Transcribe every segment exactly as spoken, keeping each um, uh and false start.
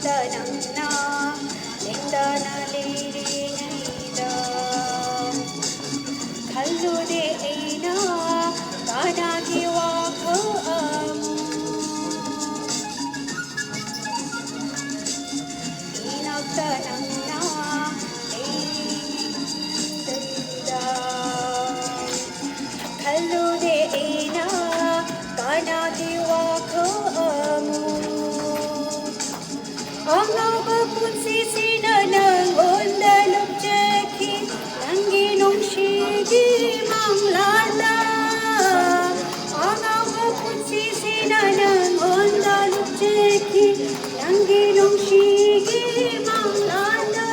ꯅꯪꯅ ꯂꯦꯡꯗꯅ ꯂꯩꯔꯤꯉꯩꯗ ꯈꯜꯂꯨꯗꯦ ꯑꯩꯅ ꯀꯅꯥꯒꯤ ꯋꯥꯈꯜ ꯑꯃꯨꯛ ꯏꯅꯥꯛꯇ ꯅꯪꯅ ꯂꯩꯔꯤꯉꯩꯗ ꯈꯜꯂꯨꯗꯦ ꯑꯩꯅ ꯀꯅꯥꯒꯤ ꯋꯥꯈꯜ ꯑꯃꯨꯛ ꯑꯉꯥꯎꯕ ꯄꯨꯟꯁꯤꯁꯤꯅ ꯅꯪꯉꯣꯟꯗ ꯂꯨꯞꯆꯈꯤ ꯅꯪꯒꯤ ꯅꯨꯡꯁꯤꯒꯤ ꯃꯪꯂꯥꯟꯗ ꯑꯉꯥꯎꯕ ꯄꯨꯟꯁꯤꯁꯤꯅ ꯅꯪꯉꯣꯟꯗ ꯂꯨꯞꯆꯈꯤ ꯅꯪꯒꯤ ꯅꯨꯡꯁꯤꯒꯤ ꯃꯪꯂꯥꯟꯗ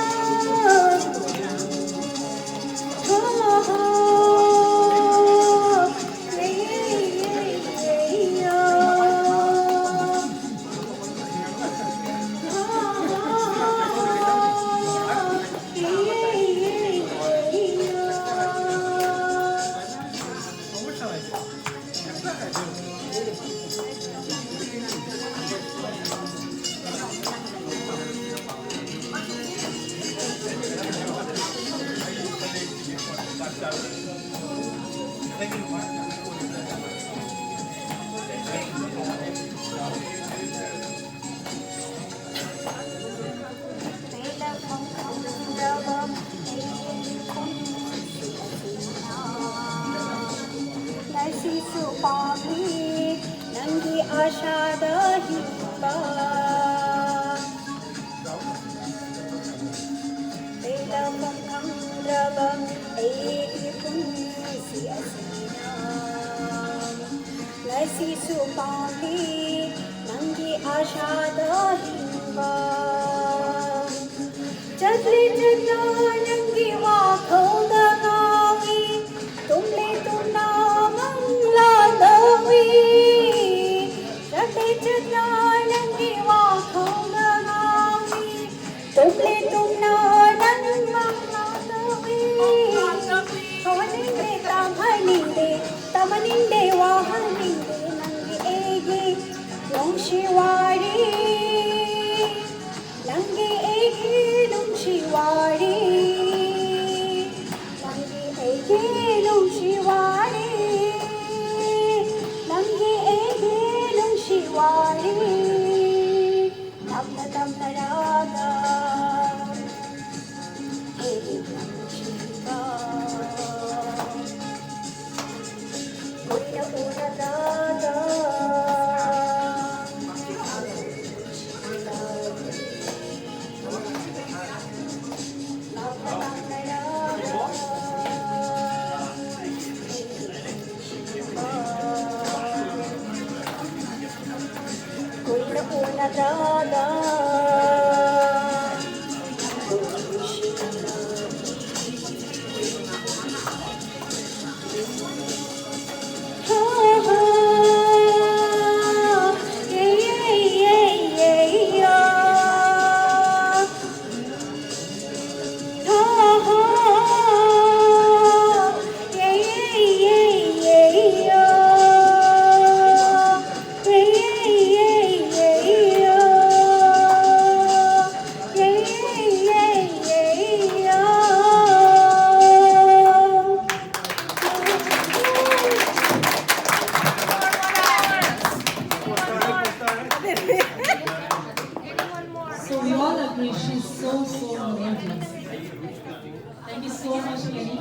ꯉꯁꯤꯁꯨ ꯄꯥꯝꯃꯤ ꯅꯪꯒꯤ ꯑꯥꯁꯥꯗ ꯍꯤꯡꯕ ꯂꯩꯔꯝꯐꯝ ꯈꯪꯗ꯭ꯔꯕ ꯑꯩꯒꯤ ꯄꯨꯟꯁꯤ ꯑꯁꯤꯅ ꯉꯁꯤꯁꯨ ꯄꯥꯝꯃꯤ ꯅꯪꯒꯤ ꯑꯥꯁꯥꯗ ꯍꯤꯡꯕ ꯆꯠꯂꯤ ꯆꯠꯅ ꯅꯪꯒꯤ ꯋꯥꯈꯜꯗ ꯉꯥꯎꯏ ꯇꯨꯝꯂꯤ ꯇꯨꯝꯅ ꯃꯪꯂꯥꯟꯗ ꯎꯏ ꯆꯠꯂꯤ ꯆꯠꯅ ꯅꯪꯒꯤ ꯋꯥꯈꯜꯗ ꯉꯥꯎꯏ ꯇꯨꯝꯂꯤ ꯇꯨꯝꯅ ꯅꯪ ꯃꯪꯂꯥꯟꯗ ꯎꯏ ꯍꯧꯍꯟꯅꯤꯡꯗꯦ ꯇꯝꯍꯟꯅꯤꯡꯗꯦ ꯇꯝꯍꯟꯅꯤꯡꯗꯦ ꯋꯥꯍꯟꯅꯤꯡꯗꯦ ꯅꯪꯒꯤ ꯑꯩꯒꯤ ꯅꯨꯡꯁꯤ ꯋꯥꯔꯤ So we all agree she's so, so gorgeous. Thank you so much, Kenny.